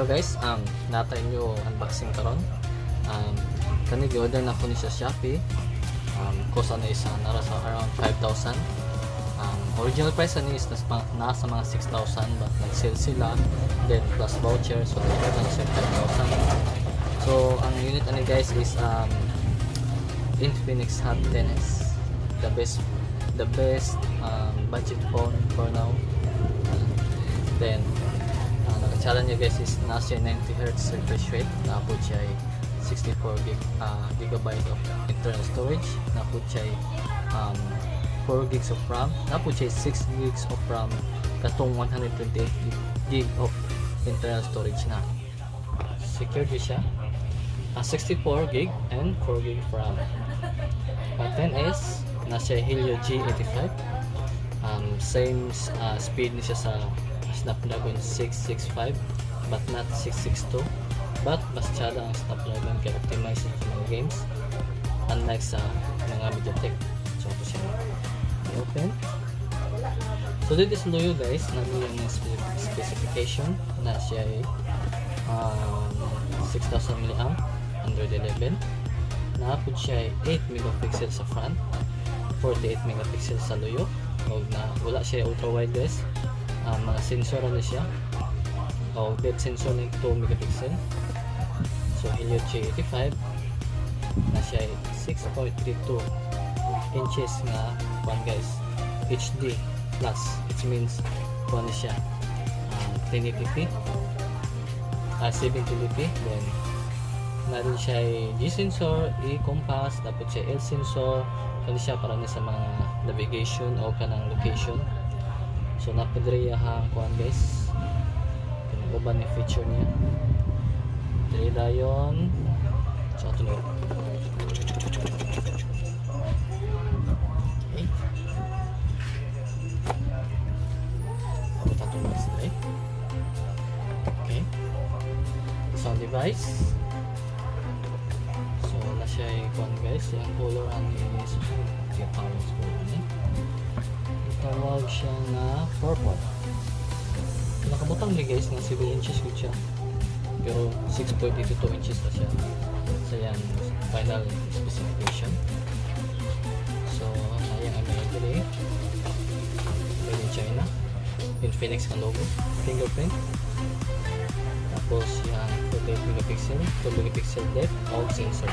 Hello guys, nata inyo unboxing karon. Kani gi-order na ko ni sa Shopee. Cost ano isa nara sa around 5,000. Original price ani is nasa mga 6,000, but nag-sale sila, then plus voucher, so nag na siya 5,000. So ang unit ani guys is Infinix Hot 10s. The best budget phone for now. Then naka-challenge niya guys is nasa 90 Hz refresh rate, naa pod siya ay 64 gigabyte of internal storage, naa pod siya ay 4 gigs of RAM, naa pod siya 6 gigs of RAM, katong 128 gig of internal storage na. Secured siya. 64 gig and 4 gig of RAM. 10s na siya Helio G85. Same speed ni siya sa Snapdragon 665 but not 662, but mas tsada ang Snapdragon kay optimize sa mga games unlike sa mga MediaTek. So ito siya i-open. So dito sa luyo guys, nandun yung specification na siya ay 6000 mAh, Android 11 naa pod siya ay 8 megapixel sa front, 48 megapixel sa luyo, o na wala siya ultra wide guys. Mga sensor na siya o depth sensor ng 2 megapixel. So Helio G85 na siya ay 6.32 inches nga kuan guys, HD plus. It means kuan na siya 1080p, 720p. Then naa din siya ay G sensor, E compass, dapat siya L sensor. Kani siya para ni sa mga navigation o kanang location. So naa pod diri ang kuan guys, kanang uban ni feature niya diri dayon. So ato na, okay, abot ato guys diri. Okay, sound device. So na siya yung kuan guys, yung color ani is yung tawag sa color ani, tawag siya na purple. Nakabutang ni guys nga 7 inches gud siya, pero 6.82 inches na siya sa yan final specification. So ayang ang diri, made in China, Infinix ang logo, fingerprint, tapos yung 48 megapixel, 2 megapixel depth og sensor.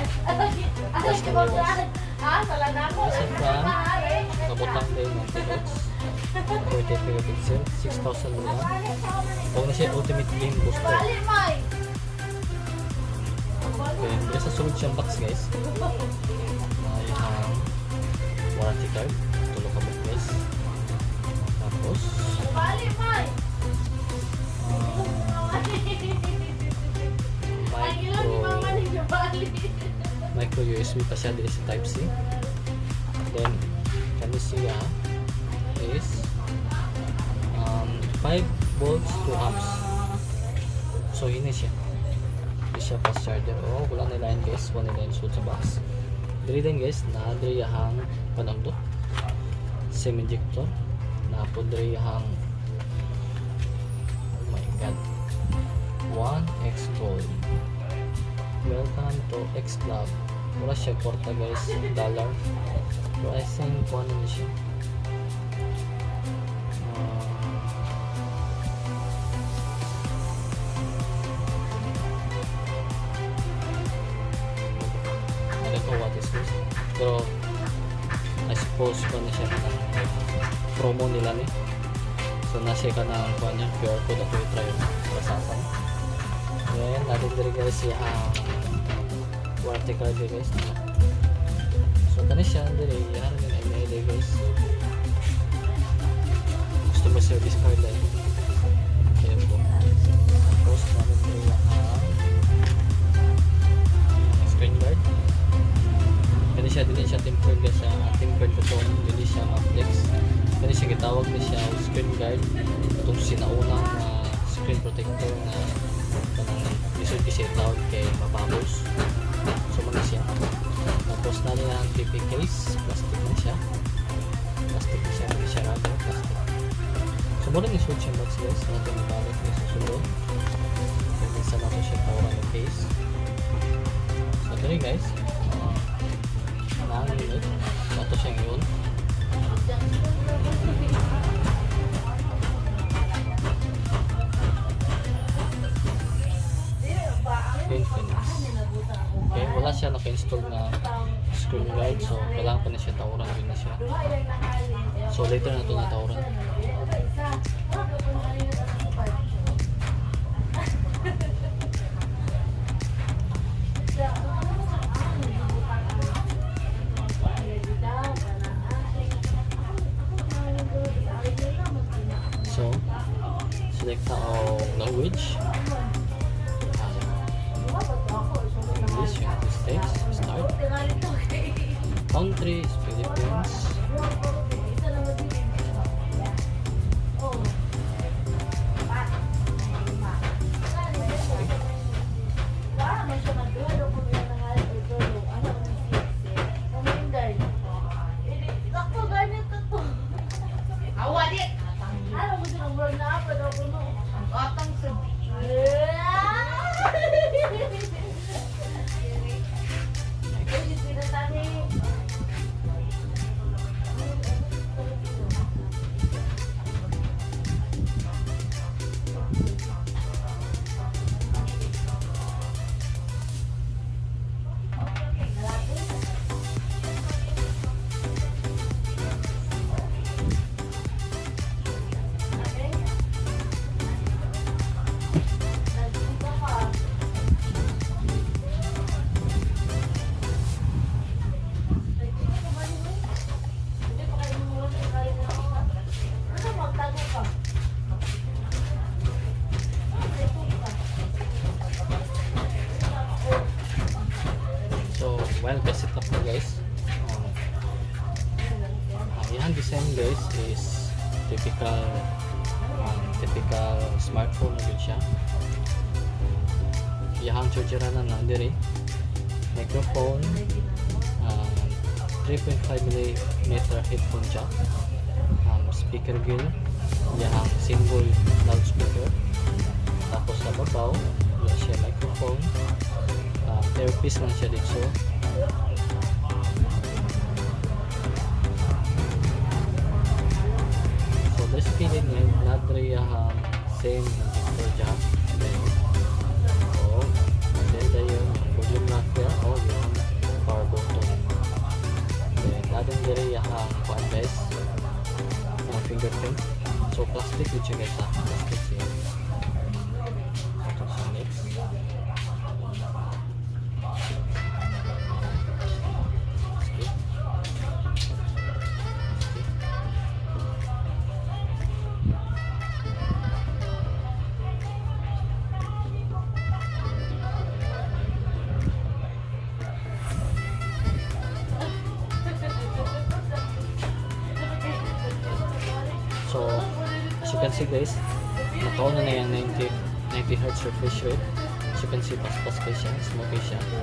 Plus na niya guys. Sa front, kabutang din ng Hz, 48 megapixel, 6,000 mAh. Huwag na siya ultimate game booster. Then, dito sa sulod siyang box guys, may ang warranty card. Tulo ka book guys. Tapos, micro USB pa siya dito sa Type C. Then, kani siya is 5 volts 2 amps. So, yun na siya. Hindi siya fast charger. Oh, wala na line guys. Wala na line sulod sa box. Diri din guys, na diri ang panagdo. SIM ejector. Naa pod diri ang, oh my God. 1X Gold. Welcome to X Club. Wala siya kwarta guys, dollar. Pero I think kung ano na siya. I don't know what is this. Pero I suppose kung ano siya ng promo nila ni. So nasa ka ng kuan niya, QR code ato i-try para sa asan. Then natin diri guys siya ang warranty card diri guys. So kani siya diri, yan yung MID guys. Customer service card lang. Ayan po. Tapos natin diri ang screen guard. Kani siya dili siya tempered guys, ang tempered ko dili siya ma-flex. Kani siya gitawag ni siya og screen guard. Itong sinaunang screen protector na kanang lisod kasi tawag kay mabubbles. So man siya. Tapos na niya ang TP case, plastic na siya. Plastic na siya, hindi siya rubber, plastic. So mo rin isuot siya box guys, natin ibalik ni sa sulod. Pwede tawran ng case. So diri guys, ang unit. So ato siyang yun. Infinix. Okay, wala siya naka-install na screen guard, so kailangan pa na siya tawran din na siya. So later na ito natawran. So, select na ang language. English, United States, start. Country is Philippines. Awa di. Ano mo silang burn na apa daw kuno? Atang sa So, while best set up na guys, ang design guys is typical smartphone na yun siya. Iyahang charger na na diri, microphone, 3.5 mm headphone jack, speaker grill, iyahang single loudspeaker. Tapos sa babaw, wala siya microphone, earpiece lang siya dito. So there's a kilid niya, nadre iyahang same headphone jack. Then, oh, then dayon yung volume rocker, oh, yung power button. Then, natin diri iyahang kuan guys, yung fingerprint. So plastic yun siya guys ha, plastic siya. So, ito siya next. Skip. Skip. So, as you can see guys, nakauna na yung 90 Hz refresh rate. As you can see, paspas kay siya, smooth kay siya. So,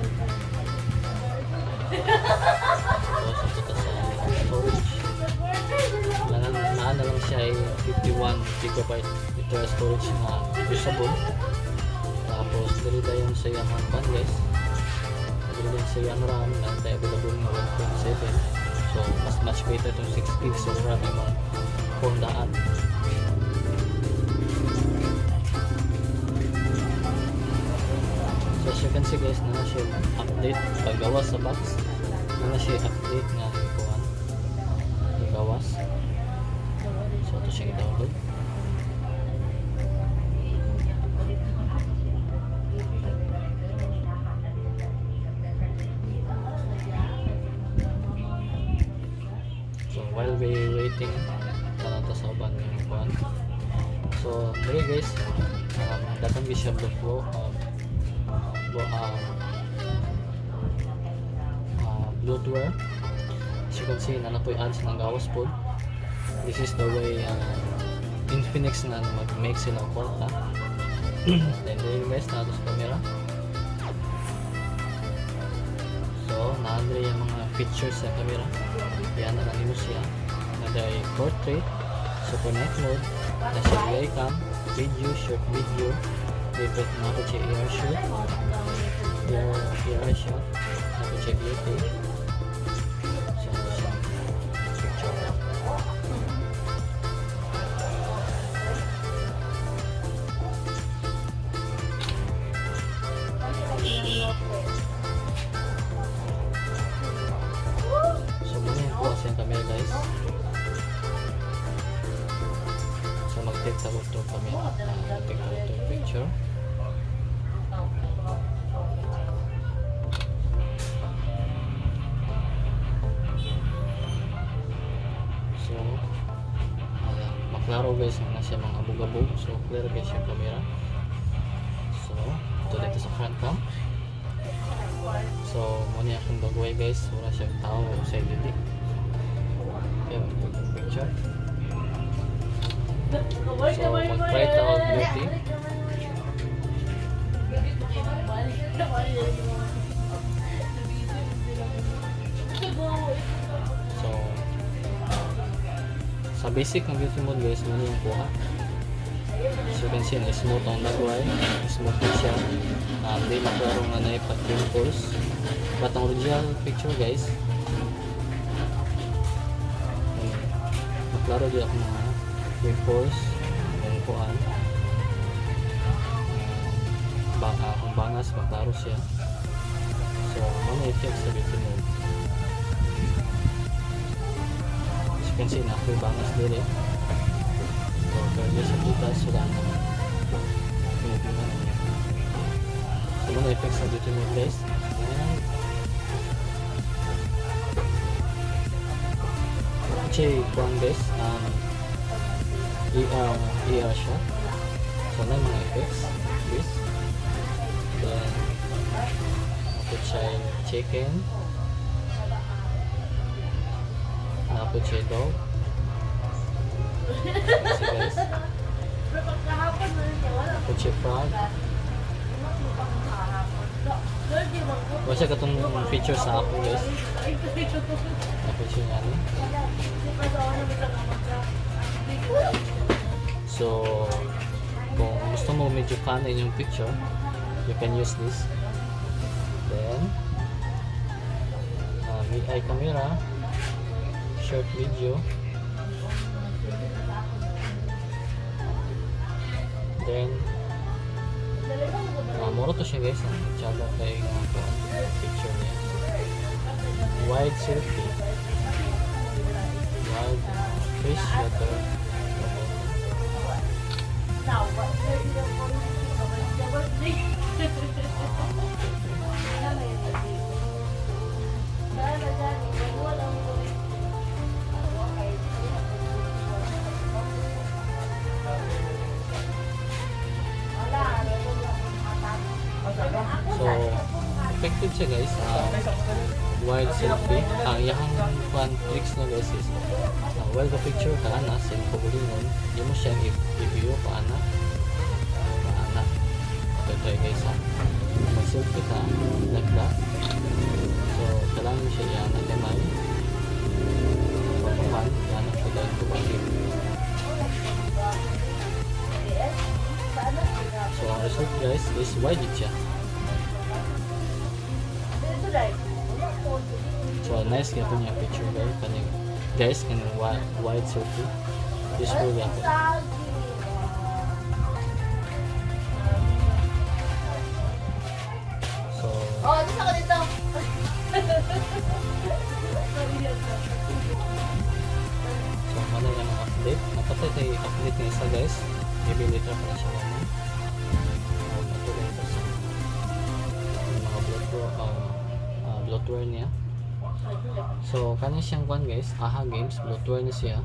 sa ito sa storage. Naa na lang siya ay 51 gigabyte internal storage na usable. Tapos, dali dayon sa iyang pan guys. Dali dayon sa iyang RAM na tayo available nga 1.7. So, mas much better itong 6 gigs of RAM yung mga phone daan. So as you can see guys, na na siya update paggawas sa box. Na na siya update nga kuan. Gawas. So ito siya i-download. So while we waiting, tanaw ta sa uban ng kuan. So diri guys, dapat gyud siya Bluetooth bloatware. As you can see, na napoy ads ng gawas po. This is the way Infinix na mag-make sila og kwarta. Then there guys, naa sa camera. So, naandre yung mga features sa camera. Yan na nimo siya. Naday portrait, super night mode, na siya AI cam, video, short video, Favorite naa pod siya AR shoot. AR shot. Naa pod siya beauty. So, ano siya picture. So, mao na yung kuha sa iyang camera, guys. So, mag-take ta to camera. Take ta to picture. So, maklaro, guys, na siya mga abog-abog. So, clear, guys, yung camera. So, ito dito sa front cam. So, mao ni akong dagway, guys. Wala siyang tao sa dili. Okay, mag-take ang picture. So, mag-try ta og beauty. So, sa basic ng beauty mode, guys, mao yung kuha. So you can see na smooth ang dagway. Smooth na siya. Di maklaro nga na pimples. But ang original picture, guys, ayun, maklaro di ako mga pimples, yung kuan. Baka kung bangas, maklaro siya. So, mao na effect sa beauty mode. As you can see, naa ko'y bangas dili. So, pero di sa butas, wala naman. Tinitingnan niya. So, mao na effect sa beauty mode, guys. And, actually, kuan, guys, AR, AR siya. So, na mga effects. This. Then, naa pod siya yung chicken. Naa pod siya dog. See, guys. Naa pod siya frog. Wala siya katong feature sa Apple, guys. Naa pod siya nga ni. So, kung gusto mo medyo funny yung picture, you can use this. Then, AI camera, short video. Then, mura to siya, guys. Ang tiyaga kay nga kuan, picture niya. Wide selfie. Wide face shutter. Ah, okay. So, effective siya, guys. Wide selfie. Ang iyahang kuan tricks no, guys, is while the picture ka na sa imong kaugalingon, di mo siyang i-view pa ana. Pa ana. Ito ito, guys, ha. Mag-selfie ka like that. So, kailangan mo siya iana gamay. So, kuman, iana ko dahil tubagin. So, ang result, guys, is wide siya. So, nice gyud niya picture, guys. Kaning, guys, kaning wide selfie. Useful gyapon. So, Oh, gusto ko dito. So, mao na yung update. Napatay tayo update ng isa, guys. Maybe later pa na siya naman. Patuloy ito sa yung mga bloatware niya. So, kani siyang kwan, guys, AHA Games, bloatware niya siya.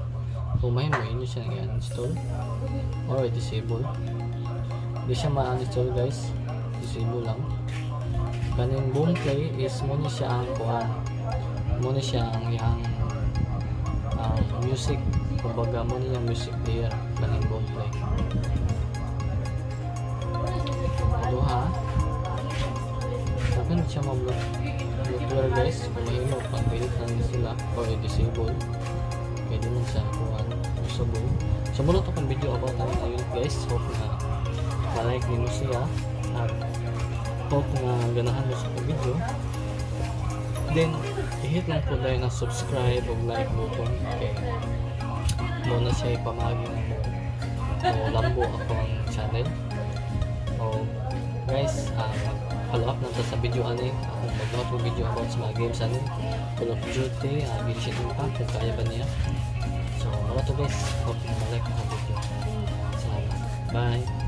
Kung may mo, inyo siyang i-uninstall or i-disable. Hindi siya ma-uninstall, guys. Disable lang. Kaning Boomplay is mao ni siya ang kuan. Mao ni siya ang iyang music. Kumbaga mao niya music player kaning Boomplay. Duha. Sa akin siya ma-block bloatware, guys. Kung mahimo, pang delete lang ni sila or i-disable. Pwede man sa kuan usable. So mao to akong video about ang unit, guys. Hope na Ma-like nimo siya at hope nga ganahan mo sa akong video. Then, i-hit lang po tayo na subscribe o like button kay mo na siya ipamagi nga mo lambo ako ang channel. O guys, mag-follow up na ta sa video ani. Ako magbuhat ko video about sa mga games ani. Call of Duty, Genshin Impact, kung kaya ba niya. So, mao to, guys. Hope na ma-like ang video. Salamat. Bye!